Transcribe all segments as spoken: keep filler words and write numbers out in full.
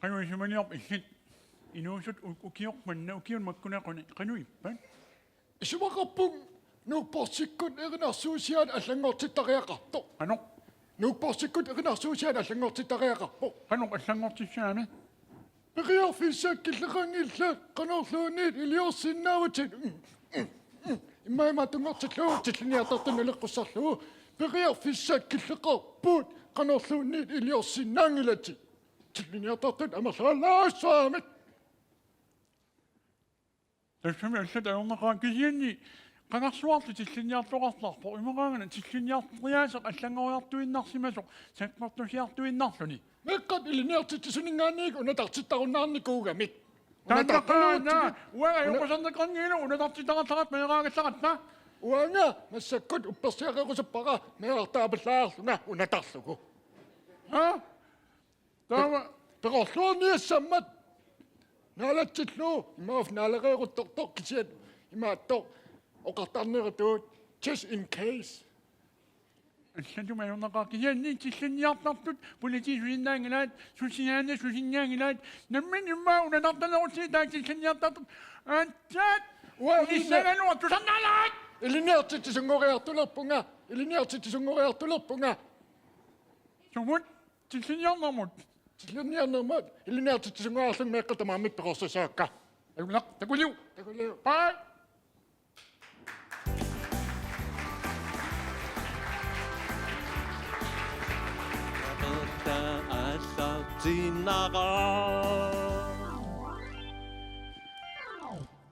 Qanoq isumaliorpit illit inuusuttut u-, ukioq manna ukiuni makkunani qanoq ippat? Isumaqarpunga Nuuk Borsikkut erinarsuusiaat allanngortittariaqartoq. Qanoq? Nuuk Borsikkut erinarsuusiaat allanngortittariaqarpoq. Qanoq allanngortissaami? Periarfissat killeqanngillat, qanorluunniit iliorsinnaavutit. Immaqa imaattunngortillugu tillinniartartut naleqqussarlugu. Periarfissat killeqarput, qanorluunniit iliorsinnaanngilatit. Tillinniartartut amerlalaassuarmik. Tassami allat ajornaqaaq, kisianni qangarsuarlu tillinniartoqartarpoq, imaqaangana tillinniartariaaseq allanngoriartuinnarsimasoq sakkortusiartuinnarluni. Meeqqat ilinniartitsisuninngaanniit unatartittarunnaarnikuugamik. Taannaqaana, uanga una- ajoqusanneqanngilaq unatartitaqartaratta meeraagassaratta. Uanga massakkut uppersiarerusuppara meerartaapallaalerlunga unatarlugu. Ha? Taava. Peqorluarniassammat. Naalatsillugu imaaf naalereeruttortoq kisiat imaattoq oqartarnerutuut just in case. Allatut ajornaqaaq, kisianni tillinniartartut politiit susinnaanngilaat, susiaana susinnaanngilaat, nammineq immaqa unatartalerutsigit taava tillinniartartut. Aatsaat! Uanga ilinni- Unissagaluaq tusarnaalaat! Ilinniartitsisunngoriartulerpunga, ilinniartitsisunngoriartulerpunga. Sumut? Tillinniarnermut. Tillinniarnermut, ilinniartitsisunngoriarlunga meeqqat tamarmik peqorsussaakka. Ajunngilaq, takullu. Takullu. Bye.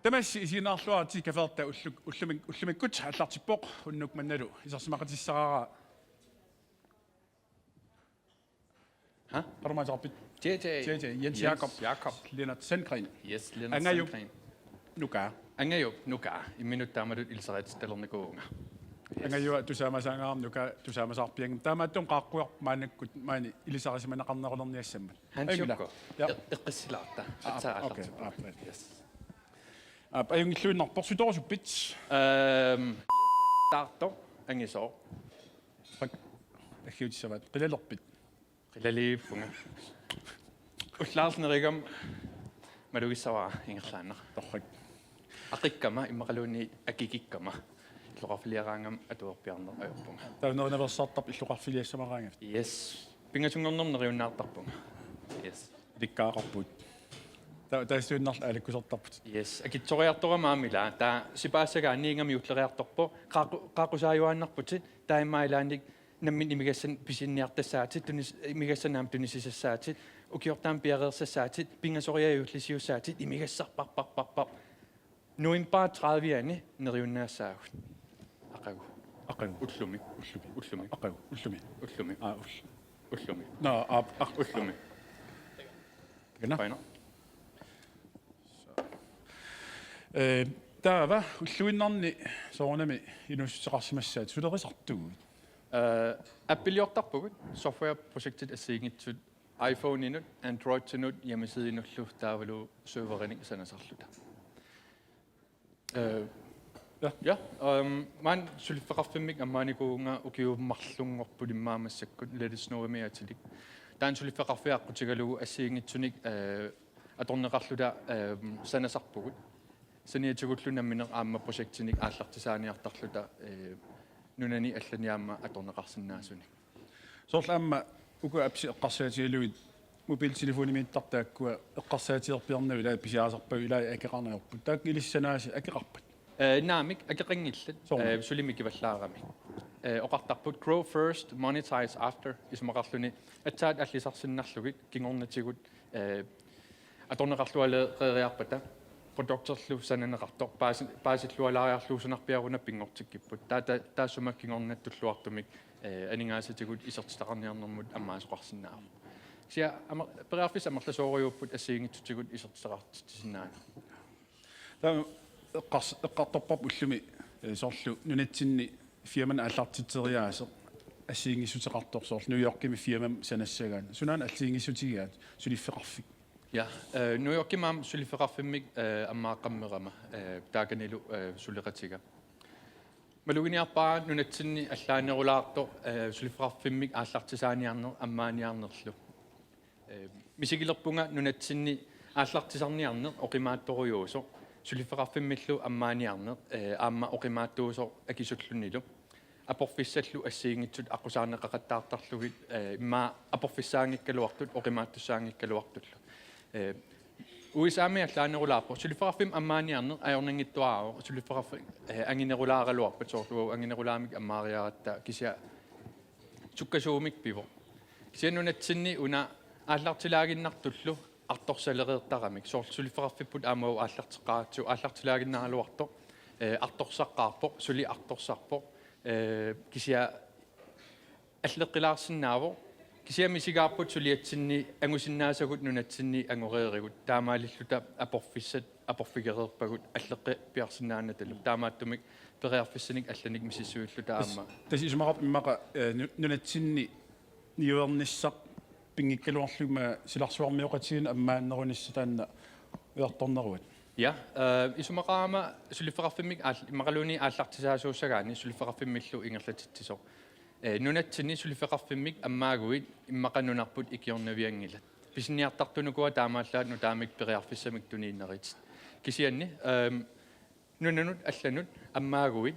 Tamassi isiginnaarluaritsi Kafeerta ullu-, ullumi-, ullumikkut aallartippoq, unnuk mannalu isersimaqatissaraara. Ha? Qarumaasarpit? J J. J J, Jens Jens Jakob. Jakob. Lennart Sandgren. Yes, Lennart Angaju. Sandgren. Nuka. Angaju, Nuka. Imminut taamatut ilisariatittalernikuuvunga. Yes. Angajua tusaamasaangaarami Nuka tusaamasaarpianngimmat. Taamaattumik qaaqquarput maannakkut maani ilisarisimaneqarnerulerniassammat. Hans Ajunngilaq. Jukko. Ja. Eq-, eqqissilaarta. Ah, atsaa okay. Aallartippoq. Ah, yes. Aap, ajunngilluinnarpoq, sutorusuppit? Ehm, taartoq, angisooq. Pak-, aggiutissavaat, qilalerpit? Qilaliivippunga. Ullaarnerigam malugissavara ingerlaannaq. Torrak. Aqikkama, immaqaluunniit akikikkama. Illoqarfiliaraangama atuarpiarneq ajorpunga. Taava nerinaveersaartarpit illoqarfiliassamaraangavit? Yes. Pingasunngornermik neriunnaartarpunga. Yes. Ilikkagaqarpugut. Ta-, taassuinnarlu aalakkusertarputit. Yes. Akitsoriartorama aamma ilaa. Taava sipaassagaa niingami juulleriartorpoq. Qaaqu-, qaaqqusaajuaannarputit. Taava immaqa ilaannik nammineq imigassanik pisiniartassaatit, tunis-, imigassanik aamma tunisisassaatit, ukiortaami piareersassaatit, pingasoriaajullisiussaatit, imigassarparparparpar. November tredive-ani neriunnaassaagut. Aqagu. Aqagu. Ullumi. Ullumi. Ullumi. Aqagu. Ullumi. Ullumi. Aa, ull-. Ullumi. Naa, aap, aq-, ullumi. Takana. Paina. Ee, taava ulluinnarni soorunami inuussuteqarsimassaat sulerisartugut? Ee, appiliortarpugut, softwareprojektit assigiinngitsut iPhone-inut, Android-inut, hjemmesideinullu taavalu serverinik sanasarluta. Ee, ja. Ja, ehm, maani suliffeqarfimmik ammaanikuuvunga ukiut marlunngorput immaqa massakkut, Let It Snow-imi atilik. Taanna suliffeqarfik aqqutigalugu assigiinngitsunik, ee, atorneqarluta, ehm, sanasarpugut. Saniatigullu nammineq aamma projektinik aallartisaaniartarluta, ee, nunani allani aamma atorneqarsinnaasunik. Soorlu aamma uku appsit eqqarsaatigalugit mobiltelefonimiittartut taakkua eqqarsaatigerpiarnagu ilaa pisiarisarpagut ilaa akeqarneq ajorput. Taakku ilissi sanaasa akeqarpat? Ee, naamik, akeqanngillat. Soormi? Ee, suli mikivallaarami. Ee, oqartarput grow first, monetize after, isumaqarluni aatsaat allisarsinnarlugit kingornatigut, ee, atorneqarlualereeriarpata produkterlu sananeqartoq paasi-, paasillualaariarlugu sunarpiaruna pinngortikkipput. Taava ta-, taassuma kingorna tulluartumik, ee, aningaasatigut isertitaqarniarnermut ammaasoqarsinnaavoq. Kisianni amer-, periarfissat amerlasoorujuupput assigiinngitsutigut isertitaqartitsisinnaaneq. Taava eqqars-, eqqartorparput ullumi, ee, soorlu nunatsinni firmanik aallartitseriaaseq assigiinngissuteqartoq soorlu New Yorkimi firmamik sanassagaanni. Sunaana assigiinngissutigigaat suliffeqarfik? Ja, ee, New Yorkimi aamma suliffeqarfimmik, ee, ammaaqqammerama, ee, taakanilu, ee, suleqatiga. Maluginiarpara nunatsinni allaanerulaartoq, ee, suliffeqarfimmik aallartisaaniarneq ammaaniarnerlu. Ee, Misigilerpunga nunatsinni aallartisarniarneq oqimaatsorujuusoq, suliffeqarfimmillu ammaaniarneq, eh, aamma oqimaatsuusoq akisullunilu. Aporfissallu assigiinngitsut aqqusaarneqaqattaartarlugit, eh, immaqa aporfissaanngikkaluartut oqimaattussaanngikkaluartullu. Eh, U S A-mi allaanerulaarpoq, suliffeqarfimmik ammaaniarneq ajornanngitsuararsuuvoq, suliffeqarfik, eh, anginerulaaraluarpat, soorlu uagut anginerulaamik ammaariaratta, kisianni sukkasuumik pivoq. Kisianni nunatsinni una aallartilaaginnartullu artorsalereertaramik, soorlu suliffeqarfipput aamma uagut aallarteqqaaratsigu aallartilaaginnaraluartoq, eh, artorsaqqaarpoq, suli artorsarpoq, eh, kisianni alleqqilaarsinnaavoq, kisianni misigaarput suliatsinni angusinnaasagut nunatsinni angoreerigut, taamaalilluta aporfissat aporfigereerpagut alleqqipiarsinnaanatalu, taamaattumik periarfissanik allanik misissuilluta aamma. Tassa isumaqarpoq immaqa, eh, nu-, nunatsinni niuernissaq pinngikkaluarlugu immaqa silarsuarmioqatigiinni ammaannerunissaq taanna ujartorneruat. Ja, eh, isumaqarama suliffeqarfimmik aal-, immaqaluunniit aallartisaasuussagaanni suliffeqarfimmillu ingerlatitsisoq. Eh, nunatsinni suliffeqarfimmik ammaaguit immaqa nunarput ikiornavianngilat. Pisiniartartut ukua taamaallaat nutaamik periarfissamik tuniinnaritit. Kisianni, ehm, nunanut allanut ammaaguit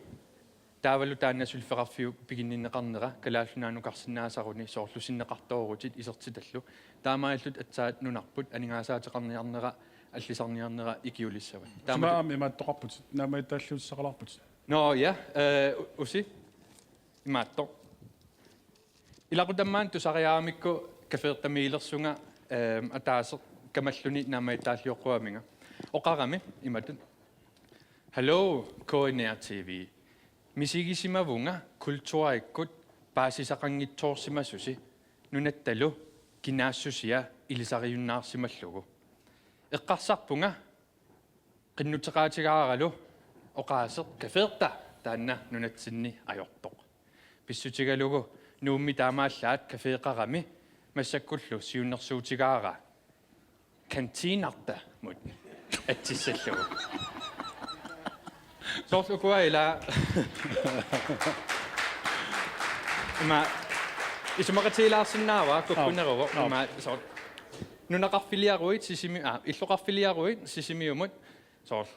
taavalu taanna suliffeqarfiup piginninneqarnera Kalaallit Nunaanukarsinnaasaruni, soorlu sinneqartoorutit isertitallu. Taamaalillutit aatsaat nunarput aningaasaateqarniarnera allisarniarnera ikiulissavat. Taama- Taamaammat imaattoqarputit, naammagittaalliutissaqalaarputit. Nå ja, eh, u-, usi. Imaattoq. Ilaqutaq maani tusariaramikku Cafeertamiilersunga, ehm, ataaseq kamalluni naammagittaalliuqquaminga. Oqarami imatut: Hallo, K N R T V. Misigisimavunga kulturikkut paasisaqanngitsoorsimasusi nunattalu kinaassusia ilisariunnaarsimallugu. Eqqarsarpunga qinnuteqaatigaaralu oqaaseq Cafeerta taanna nunatsinni ajortoq. Pissutigalugu Nuummi taamaallaat cafeeqarami massakkullu siunnersuutigaara kantiinartamut atsissallugu. Soorlu ukua ila ima isumaqatigilaarsinnaavara kukkuneruvoq. Aap. Ima soorlu nunaqarfiliaruit Sisimi-, aa, illoqarfiliaruit Sisimiumut soorlu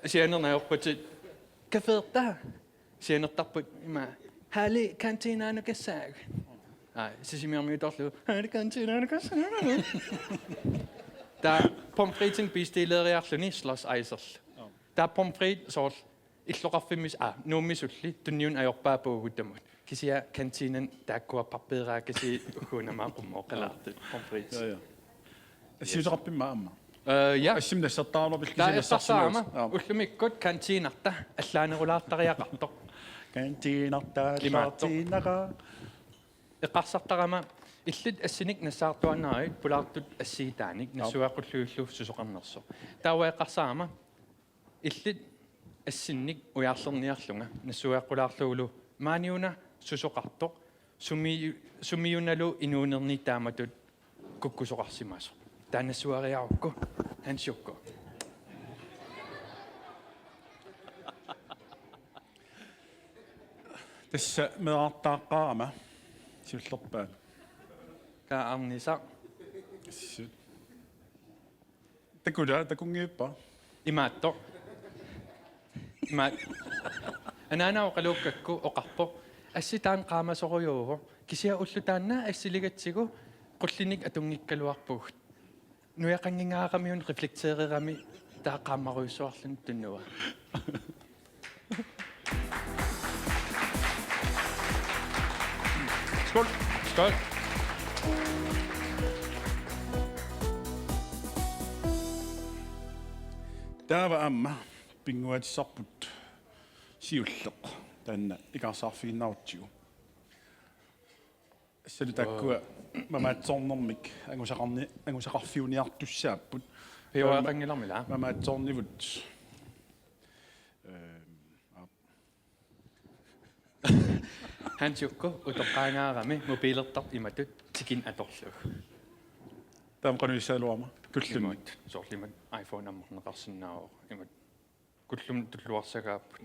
sianerneq ajorpatit: Cafeerta. Sianertarput ima: Haali kantiinaanukassaaq. Aa, Sisimiormiutorlu: Haali kantiinaanukassaaq. Taava pomfritinik bestileriarluni slush icerlu. Taava pomfrit soorlu illoqarfimmis-, aa, Nuummisulli tunniunneq ajorpaa puuguttamut. Kisianni kantiinani taakkua papiiraakasiit ugguuna aamma qummut oqalaartut pomfrit. Ja, ja. Assiuteqarpit aamma? Eh, ja. Assimi nassartaraluarpit. Taava kisianni eqqarsarama, nassarsimasoq. Aap. Ullumikkut kantiinarta allaanerulaartariaqartoq. Kantiinarta, imaattoq, allaatinara. Eqqarsartarama illit assinik nassaartuaannaravit pulaartut assiitaanik, aap, nassuiaqqullugillu susoqarnersoq. Taava eqqarsarama illit assinnik ujarlerniarlunga nassuiaqqulaarlugulu maaniuna susoqartoq, sumi-, sumiunalu inuunerni taamatut kukkusoqarsimasoq. Taanna nassuiariarukku, Hans Jukko. Tassa meerartaaqqaarama siullerpaat. Kaa Arnisaq. Assut. Takula, takunngivippara? Imaattoq. Ima-, anaana oqaluukkakku oqarpoq: Assi taanna qaamasorujuuvoq. Kisianni ulloq taanna assiligatsigu qullinik atunngikkaluarpugut. Nujaqanngingaarami una reflekteererami taava qaammarujussuarluni tunua. Skål. Skål. Taava aamma pinnguaatissarput siulleq taanna ikaarsaarfiginnarutsigu. Assali taakkua mamaatsoornermik angusaqarni-, angusaqarfiuniartussaapput. Piuaqanngilarmi la? Mamaatsoornivut. Ehm, aap. Hans Jukko utoqqaangaarami mobilertartoq imatut tikin atorlugu. Taama qanoq issaagaluarama? Tullimmik. Imatut, soorlu imatut iPhone ammarneqarsinnaavoq. Imatut. Kullumut tulluarsagaapput.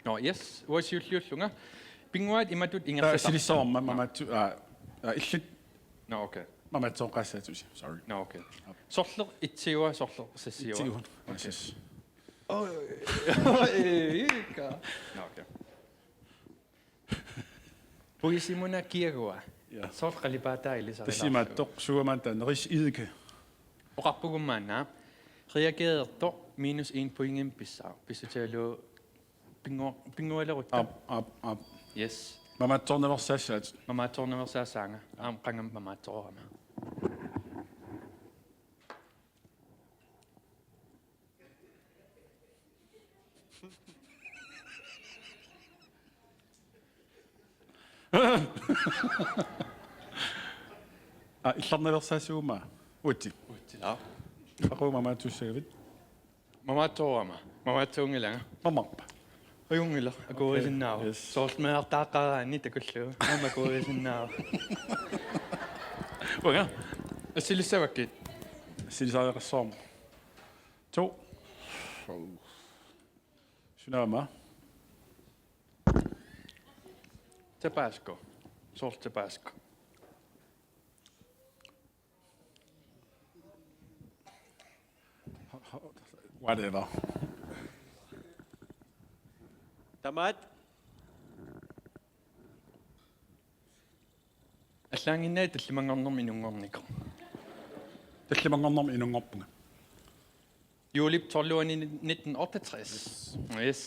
Nå, yes, uanga siulliullunga. Pinnguaat imatut. Taava ingerlatarput. Silissavarma. Nå. Mamaatsu-, aa, aa, illit. Nå, okay. Mamaatsooqqaassaatoq, sorry. Nå, okay. Sorleq etsiua, sorleq seksiua? Etsiua. Okay. Yes. Oi, oi, oi. Nå, okay. Puisimuna kiagua. Ja. Sorleq qalipaataa ilisarilaarlugu. Tassa imaattoq, suugaanni taanna Ris Idke. Oqarpugut maanna. Reagerertoq minus en pointimik pissaaq. Pissutigalugu pingu-, pingualerutta. Aap, aap, aap. Yes. Mamaatsoornaveersaassaat. Mamaatsoornaveersaassaanga. Aamma qanga mamaatsoorama. Aa, illarnaveersaassuumaa. Uatsi. Uatsi, aa. Aqu mamaatsuussagavit. Mamaatsoorama. Mamaatsuunngilanga. Mamarpa. Ajunngilaq, akuerisinnaavoq. Yes. Soorlu meerartaaqqaaraanni takullugu. Aamma akuerisinnaavoq. Uanga. Assilissavakkit. Assilisariaqassavarma. To. Sunaana. Tabasco. Soorlu tabasco. Whatever. Tamaat. Allaannginnavit tallimanngornermi inunngornikoq. Tallimanngornermi inunngorpunga. Juulip tolvianni nitten otteogtres. Yes.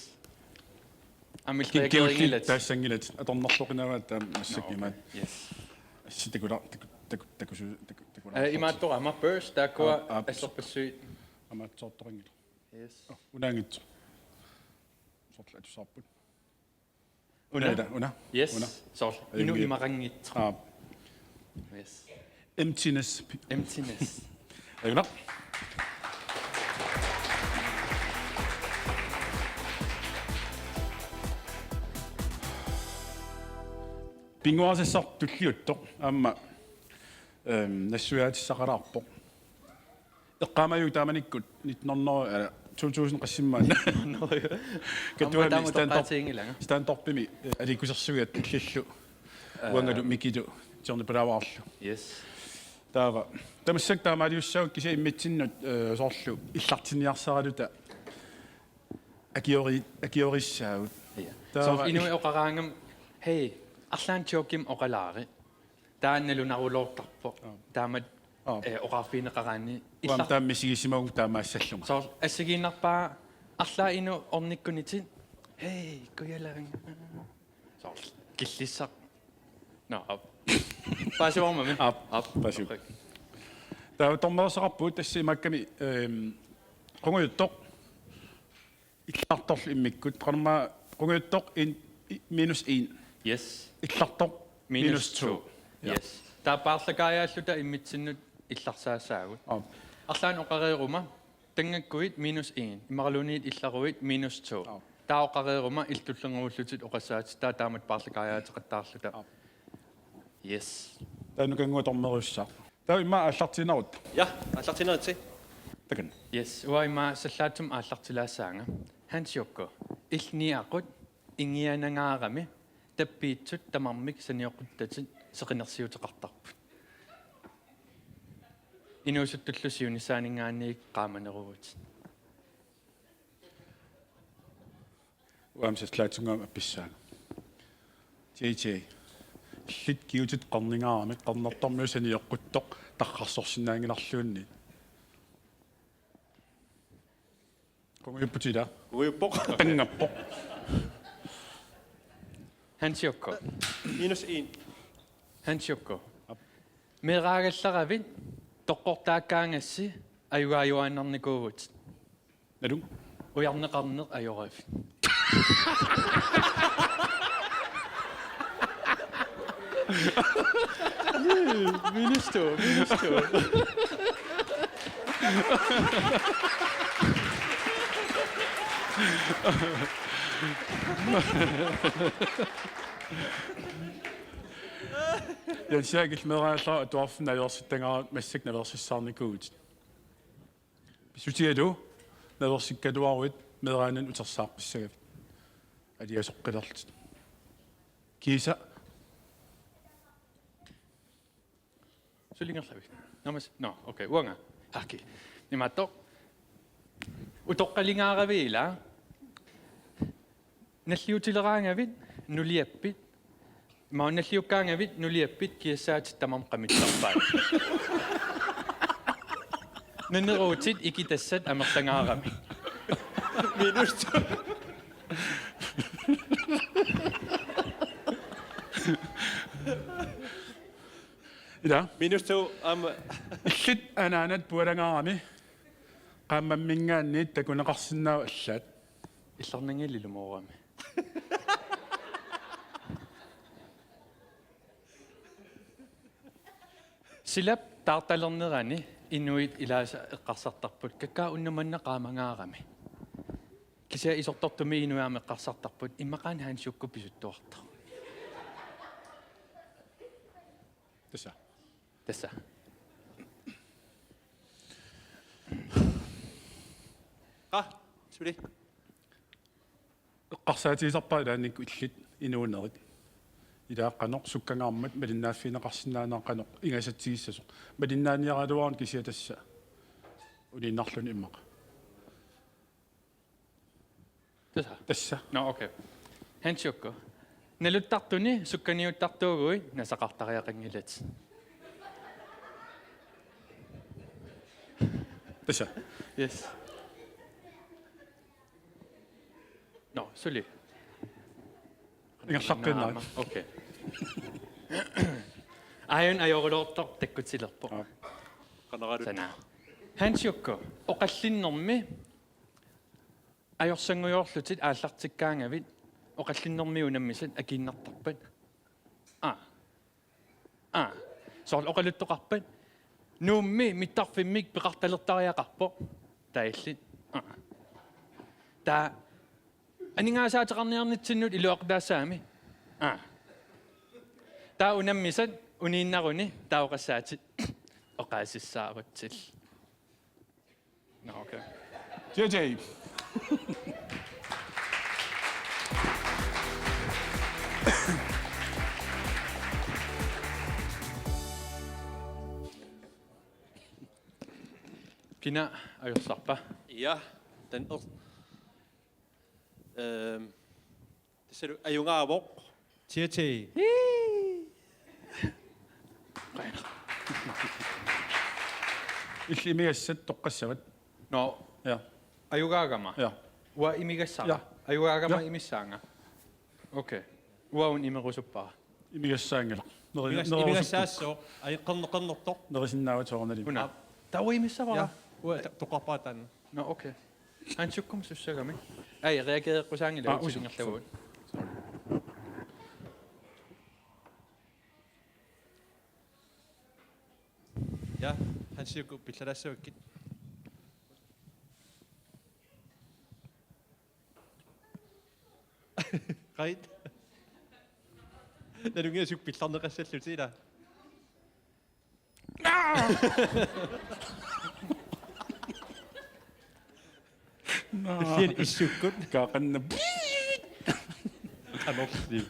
Aamma illit reageringillat. Taassanngillat. Atornerluqinavaa taama massakkut imaat. Yes. Assi takula-, taku-, taku-, takusu-, taku-, takula-. Eh, imaattoq aamma burst taakkua. Aap, aap. Assorpassuit. Mamaatsoortoqanngilaq. Yes. Oh, unaanngitsoq. Soorlu atusaarput. Una? Ila, una? Yes. Una? Soorlu. Ajunngilaq. Inuk imaqanngitsoq. Aap. Yes. Emptiness. Emptiness. Ajunngilaq. Pinnguarsassaq tulliuttoq aamma, ehm, nassuiaatissaqalaarpoq. Eqqaamajuit taamanikkut nitten hundrede, eller, to tusind qassimmaanna. Katuami aamma taama stand-up-, toqqaatiginngilanga. Stand-upimi, eh, aliikkusersuiat Illillu. Eh. Uangalu Mikilu, Johnny Palavarlu. Yes. Taava. Tamassak taamaaliussaagut kisianni immitsinnut, eh, soorlu illartinniarsaraluta akiori-, akiorissaagut. Ja. Taava. Soorlu inuit oqaraangama, hej, arlaannik jokimik oqalaari. Taannalu naruloortarpoq. Aap. Taamatut, aap, eh, oqarfigineqaraanni. Uanga illar-, taama misigisimavunga taamaassallunga. Soorlu assigiinnarpaa arlaat inuk ornikkunitit. Hej, kujalaanga. Soorlu killissaq. Nå, aap. Paasivarmami? Aap, aap, paasivarput. Okay. Taava dommerersaqarpugut tassa imaakkami, ehm, qungujuttoq. Illartorlu immikkut. Qanormaa qungujuttoq en, i-, minus en. Yes. Illartoq minus, minus to, to. Ja. Yes. Taava paarlakaajaalluta immitsinnut illarsaassaagut. Aap. Arlaannik oqareeruma, tangakkuit minus en, imaluunniit illaruit minus to. Aap. Taava oqareeruma illit tullinnguullutit oqassaatit, taava taamatut paarlakaajaateqattaarluta. Aap. Yes. Taanna kanngua dommererussaaq. Taava immaqa aallartiinnarutta. Ja, aallartiinnaritsi. Takanna. Yes, uanga immaqa sallaatsumik aallartilaassaanga. Hans Jukku, illit niaqut ingianangaarami tappiitsut tamarmik sanioqquttatit seqinersiuteqartarput. Inuusuttullu siunissaaninngaanniit qaamaneruvutit. Uanga sallaatsumik appissaanga. J J. Illit kigutit qerninngaarami, qernertormiut sanioqquttoq tarrarsorsinnaanngilarluunniit. Qungujupputit ilaa? Qungujuppoq. Qanngappoq. Hans Jukku. Minus en. Hans Jukku. Aap. Meeraagallaravit toqqortaakkaangassi ajugaajuaannarnikuuvutit. Nalunga. Ujarneqarneq ajoravit. Minus to, minus to. Jens Erik, illit meeraagallarama atuarfimmi naveersittagaara, massakkut naveersissaarnikuuvutit. Pissutigalugu naveersikkaluaruit meeraanani utersaaqqissagavit. Aliasoqqilerlutit. Kiisa. Suli ingerlavit? Naamik. Nå, okay. Uanga. Haki. Imaattoq. Utoqqalingaaravit ilaa. Nalliutileraangavit nuliappit. Ima nalliukkaangavit nuliappit kiassaatit tamarmik qamitsarpaat. Naneruutit ikitassat amerlangaaramik. Minus to. Ila. Minus to, aamma. Illit anaanat pualangaarami. Qaammamminngaanniit takuneqarsinnaavoq allaat. Illarnanngilaq ilumoorami. Silap taartalernerani inuit ilaasa eqqarsartarput: Kakkaak, una manna qaamangaarami. Kisianni Isortortumi inuit aamma eqqarsartarput: Immaqaana Hans Jukku pisuttuartoq. Tassa. Tassa. Qa, suli. Eqqarsaatigisarpara ilaannikkut illit inuunerit. Ilaa qanoq sukkangaarmat malinnaaffigineqarsinnaanera, qanoq ingasatsigissasoq. Malinnaaniaraluaruni kisianni tassa uniinnarluni immaqa. Tassa. Tassa. Nå, okay. Hans Jukku. Naluttartuni sukkaniuttartuuguit nasaqartariaqanngilatit. Tassa. Yes. Nå, suli. Ingerlappiannaq. Naamik. Okay. Aajuna ajoraluartoq takkutilerpoq. Aa. Qanaralu. Sana. Hans Jukku, oqallinnermi ajorsanngujoorlutit aallartikkaangavit oqallinnermiut unammisat akiinnartarpat? Aa. Aa. Soorlu oqaluttoqarpat: Nuummi mittarfimmik peqartalertariaqarpoq. Taava illit: Aa. Taava aningaasaateqarniarnitsinnut iluaqutaassaami. Aa. Taava unammisat uniinnaruni taava oqassaatit: Oqaasissaarutsilu. Nå, okay. J J. Kina ajorsarpa? Ja, den er, øhm, Tassalu ajugaavoq. J J. Illit imigassat toqqassavat. Nå. Ja. Ajugaagama? Ja. Uanga imigassara? Ja. Ajugaagama. Ja. Imissaanga? Okay. Uanga una imerusuppara. Imigassaanngilaq. Neri-, Imigas-, neri-, imigassaassooq. Ai, qerner-, qernertoq. Nerisinnaavatit soorunalimi. Una. Aa. Taava imissavara. Ja. Uanga ta-, toqqarpara taanna. Nå, okay. Hans Jukku sussagami. Ai, reagereqqusaanngilaq. Aa, usu. Usilingerlavugut. Ja, Hans Jukku, pillalaassavakkit. Qait. Nalunngisuk pillarneqassallutit ilaa. Naa! Naa! Illit issukkut. Kaaqanna. Anorli.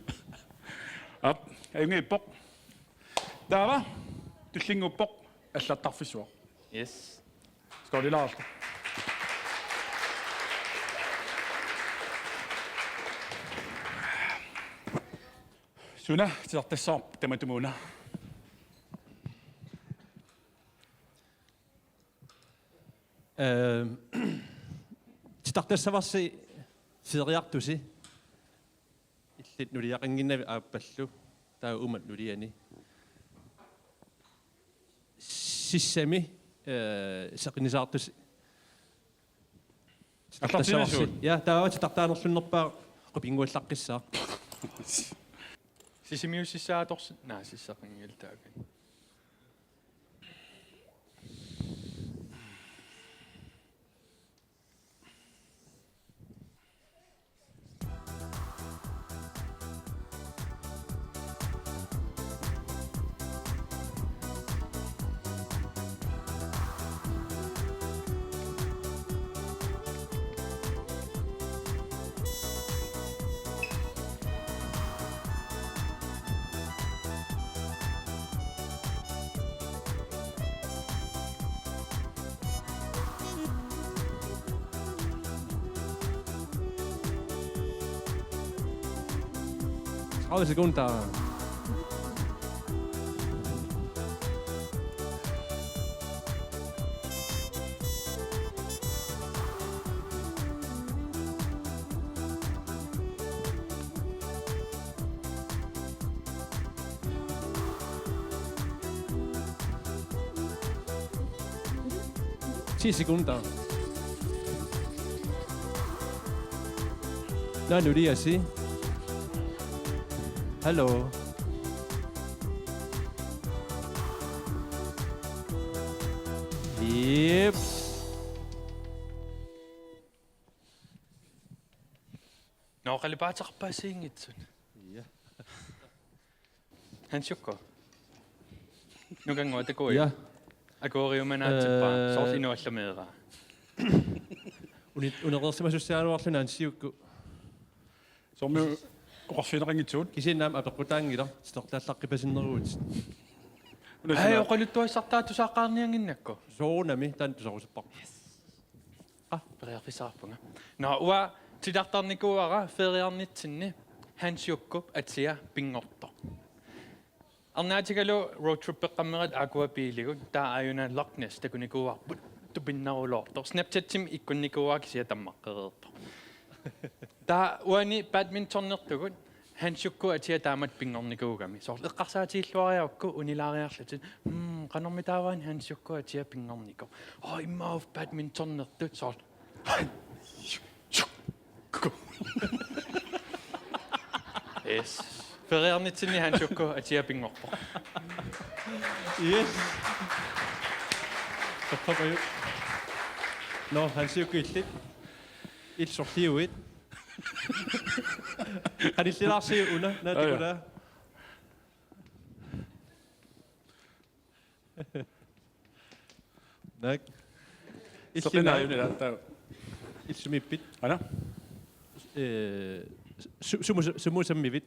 Aap, ajunngippoq. Taava, tullinnguuppoq allattarfissuaq. Yes. Skål, Lars. Suna titartassavarput tamatumuuna? Ehm, titartassavarsi feriartusi. Illit nuliaqannginnavit aappallu. Taava uuma nuliani. Sissami, eh, seqinnisaartusi. Allartilissuut. Ja, taava titartaanerlunnerpaaq qupinnguallaqqissaaq. Sisimiussissaatorsi-, naa, sissaqanngilaq taakani. Tredive sekunder. Ti sekunder. Nanuliasi. Hallo. Jeps. Nå, qalipaateqarpaassiinngitsut. Ja. Hans Jukku. Nukannguaq takuuk. Ja. Akueriumanaatippara. Øh. Soorlu inuallameeraa. Uni-, unereersimasussagaluarluni Hans Jukku. Soormi oqarfigineqanngitsugut. Kisianni aamma apeqqutaanngilaq, titorlaallaqqippasinneruvutit. Una. Ai, suna- oqaluttuassartaa tusaaqqaarniannginnakku. Soorunami, taanna tusarusupparput. Yes. Ah, periarfissaqarpunga. Nå, uanga titartarnikuuara feriarnitsinni Hans Jukkup atia pinngortoq. Arnaatigalu roadtrippeqqammerat Aqua biiligut, taava aajuna Loch Ness takunikuuarput tupinnaruloortoq. Snapchatimi ikkunnikuuara kisianni tammaqqereerpoq. Taava uani badmintonertugut Hans Jukku atia taamatut pinngornikuugami. Soorlu eqqarsaatigilluariarukku unilaariarlutit. Mm, qanormi taava Hans Jukku atia pinngornikoq. Oh, immaqa badmintonertut soorlu. Hans Jukku. Yes. Feriarnitsinni Hans Jukku atia pinngorpoq. Yes. Torrapajuk. Nå, Hans Jukku illit. Illit sorliuit. Qanillilaarsiuk una, Aa, ja. Naatikula. Naak. Seqinaajuuna ilaa, taava. Illit sumiippit? Aana? Ee, su-, sumu-, sumuusammivit?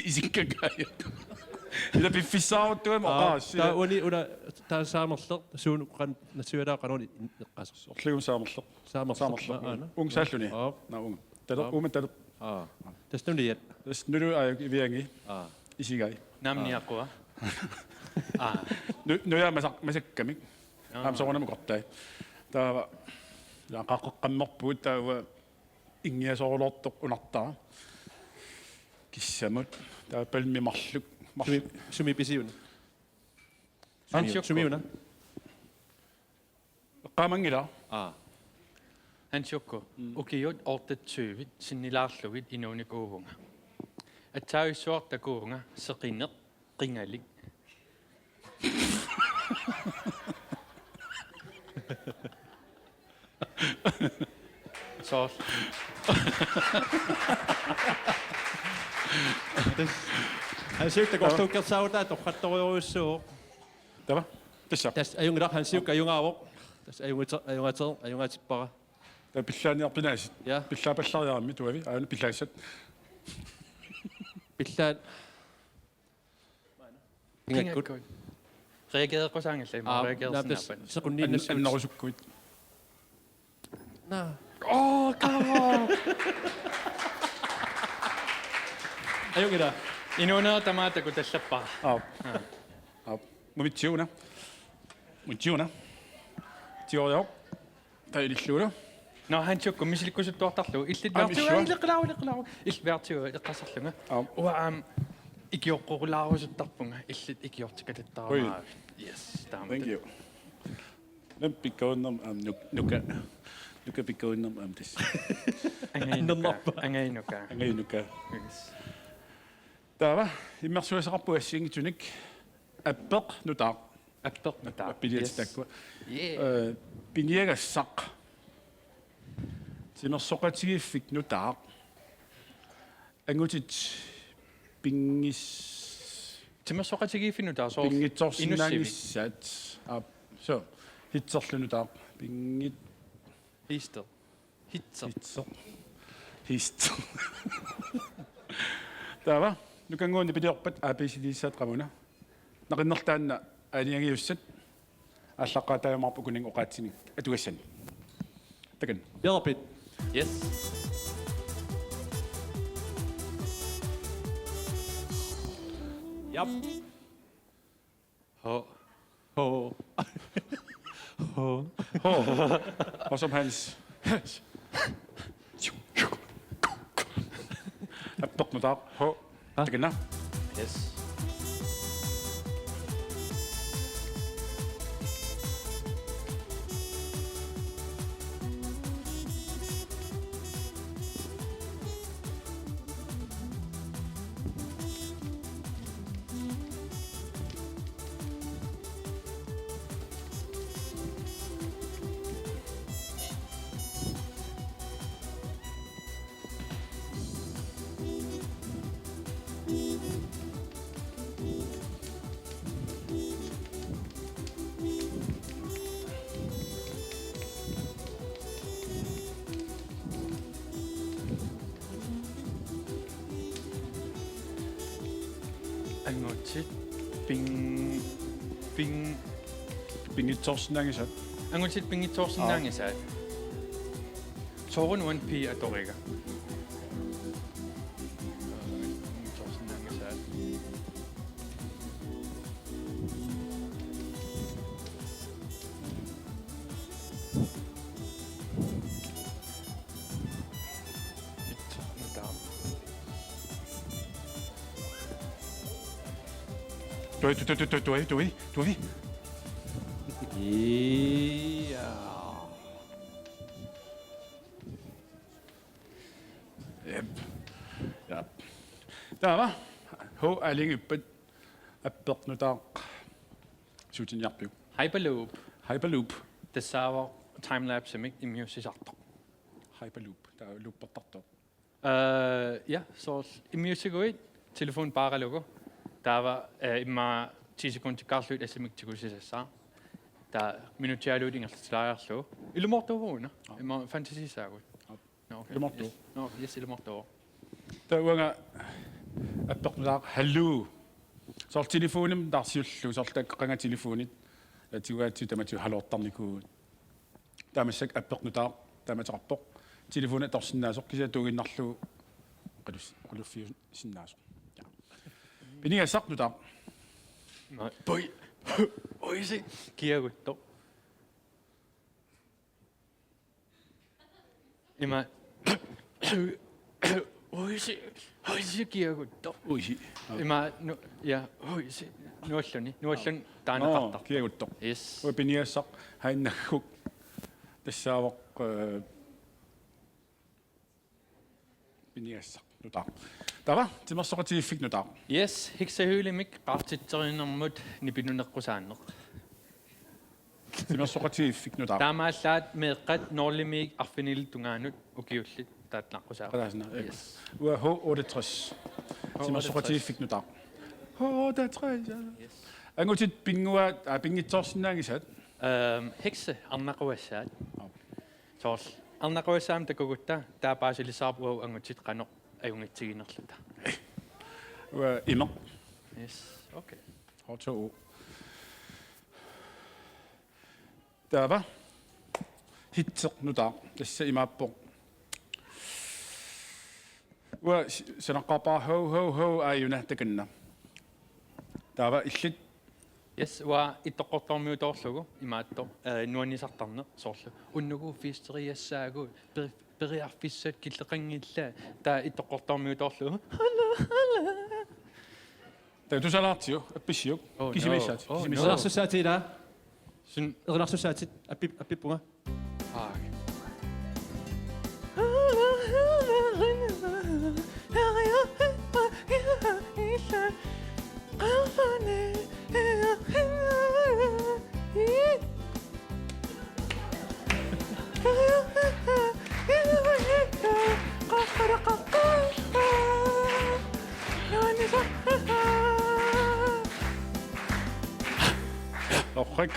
Isikkakaaja. Ila piffissaaruttuam. Aa, oqaassi. Taava uani una, taava Saamerleq, suunuku qan-, nassiuataa qanoruna eqqaasersoq. Sorliugu Saamerleq. Saamerleq. Saamerleq. Aana. Uunga saalluni. Aa. Naa uunga. Taleq, aa. Uuma taleq. Aa. Tassa nuliat. Tassa nulu aajuku iviangi. Aa. Isigai. Naamni. Aa. Aqua. Aa. Nu-, nujaa masak-, masakkamik. Aa. Aamma soorunami uqartai. Taava, ila qaqqeqqammerpugut taava inngiasoorulortoq unartara. Kissamut. Taava palmi marluk. Mar- Sumi, sumi pisiuna? Hans Jukku. Sumiuna? Eqqaamanngilaq. Aa. Hans Jukku, mm, ukiut otteogtyve sinnilaarlugit inuunikuuvunga. Atsaavissuaq takuuvunga seqineq qingalik. Soorlu. Tassa. Hans Jukku takorluukkersaarutaa torrattorujussuuvoq. Taava? Tassa. Tassa ajunngilaq, Hans Jukku ajunngaavoq. Tassa ajunngate-, ajunngate-, ajunngatippara. Taava pillaaniarpit aasiit. Ja. Pillaapallariarami tuavi, aana pillaassat. Pillaat. Pingakkut. Pingakkut. Reagereqqusaanngillat immaqa. Aa, reageersinnaapput. Naa, tassa sequnniinnassuutit. An-, annerusukkuit. Naa. Oh, come on. Ajunngilaq. Inuunera tamaat takutallappara. Aap. Aa. Aap. Mumitsiuna. Mumitsiuna. Tioriaoq. Taava ilillugulu. Nå, Hans Jukku, misilikkusuttuartarlugu. Illit. Aamma vertigu, issua. Illit qilaaru, illit qilaaru. Illit vertigu, eqqarsarlunga. Aap. Uanga aamma ikioqqorulaarusuttarpunga, illit ikiortikatattaramaarit. Ui. Yes, taama. Thank you. Nam pikkorinnerm am nuk-, nuka. Nuka pikkorinnerm am tassa. Angainuka. Annernerpa. Angainuka. Angainuka. Yes. Taava, immersugassaqarpugut assigiinngitsunik appeq nutaaq. Appeq nutaaq. Appiliat. Yes. Taakkua. Yeah. Øh, piniagassaq. Timersoqatigiiffik nutaaq. Angutit pinngis-, timersoqatigiiffik nutaaq soorlu pinngitsoorsinnaanngissat. Inussivik. Aap, so. Hitserlu nutaaq. Pinngit-, hister. Hitser. Hitser. Hitser. Taava, nukannguaq nipiliorpat A B C-lissaat qamuna. Naqinnertaanna aalajangiussat. Aallaqqaataajumaarput ukuninnga oqaatsinik atugassanik. Takanna. Bjørpit. Yes. Yep. H. H. H. H som Hans. Appeq nutaaq. H. Hva? Takanna. Yes. Angutit ping-, ping-, pinngitsoorsinnaanngisaat. Angutit pinngitsoorsinnaanngisaat. Soorunami P atoriga. Pinngitsoorsinnaanngisaat. Tui, tui, tui, tui, tui, tui, tui. Ja. Jep. Ja. Taava. H alingi ippat. Appeq nutaaq. Suutiniarpiuk? Hyperloop. Hyperloop. Tassaavoq timelapsimik immiussisartoq. Hyperloop. Taava loopertartoq. Øh, ja, soorlu immiussiguit telefoni paaralugu. Taava, øh, immaqa ti sekundikkaarluit assimik tigusisassaaq. Taava minutsialuit ingerlatilaariarlugu. Ilumoortuuvugut una. Aa. Immaqa fantasisaagut. Aa. Nå, okay. Ilumoortuuvoq. Yes. Nå, yes, ilumoortuuvoq. Taava uanga appeq nutaaq hallo. Soorlu telefonimik taarsiullugu, soorlu taakku qanga telefonit, øh, tiguaatsit tamatigut halloortarnikuuvugut. Taava massakkut appeq nutaaq taamaattoqarpoq. Telefoni atorsinnaasoq kisianni tuuginnarlugu qulus-, quluffiusinnaasoq. Ja. Piniagassaq nutaaq. Nej. Poi. Oisi. Kiaguttoq. Ima. Oisi. Oisi kiaguttoq. Oisi. Ima nu-, ja, oisi. Nualluni. Nualluni taanaqartarpoq. Nå, kiaguttoq. Yes. Uanga piniagassaq hainnakkut. Tassaavoq, øh, piniagassaq nutaaq. Taava, timersoqatigiiffik nutaaq. Yes, heksahølemik qaartitserinermut nipinuneqqusaanneq. Timersoqatigiiffik nutaaq. Taamaallaat meeqqat nulimiit arfinillit tungaanut ukiullit taatnaqqusaat. Qalaasina. Yes. Uanga H otteogtres. H otteogtres. Timersoqatigiiffik nutaaq. H otteogtres. Yes. Angutit pinnguaat, aa, pinngitsoorsinnaanngisaat. Øhm, hekse arnaquassaat. Aap. Soorlu arnaquassaamik takugutta taava paasilissavarput uagut angutit qanoq ajunngitsiginerluta. Uanga imeq. Yes, okay. H to O. Taava. Hitseq nutaaq. Tassa imaappoq. Uanga si-, sanaqqaarpara ho, ho, ho, aajuna takanna. Taava illit. Yes, uanga Ittoqqortoormiutoorlugu imaattoq, øh, nuannisartarneq soorlu. Unnugu fiisteriassaagut, pe-, periarfissat killeqanngillat, taava Ittoqqortoormiutoorlugu. Hala, hala. Taava tusalaartigu, appissiuk. Oh, no. Kisimiissaat, oh, kisimiissaat. No. Erinarsussaatit ilaa? Sun- Erinarsussaatit, appi-, appippunga. Aa. Orrik.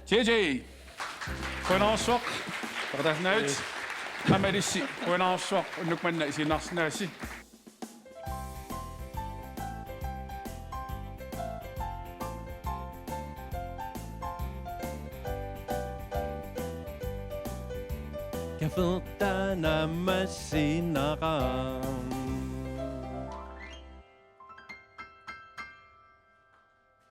J J. Qujanarsuaq. Peqataassinnaavit. Aamma ilissi qujanarsuaq unnuk manna isiginnaarsinnaassi. Kaffertaa naammassinnaqaaq.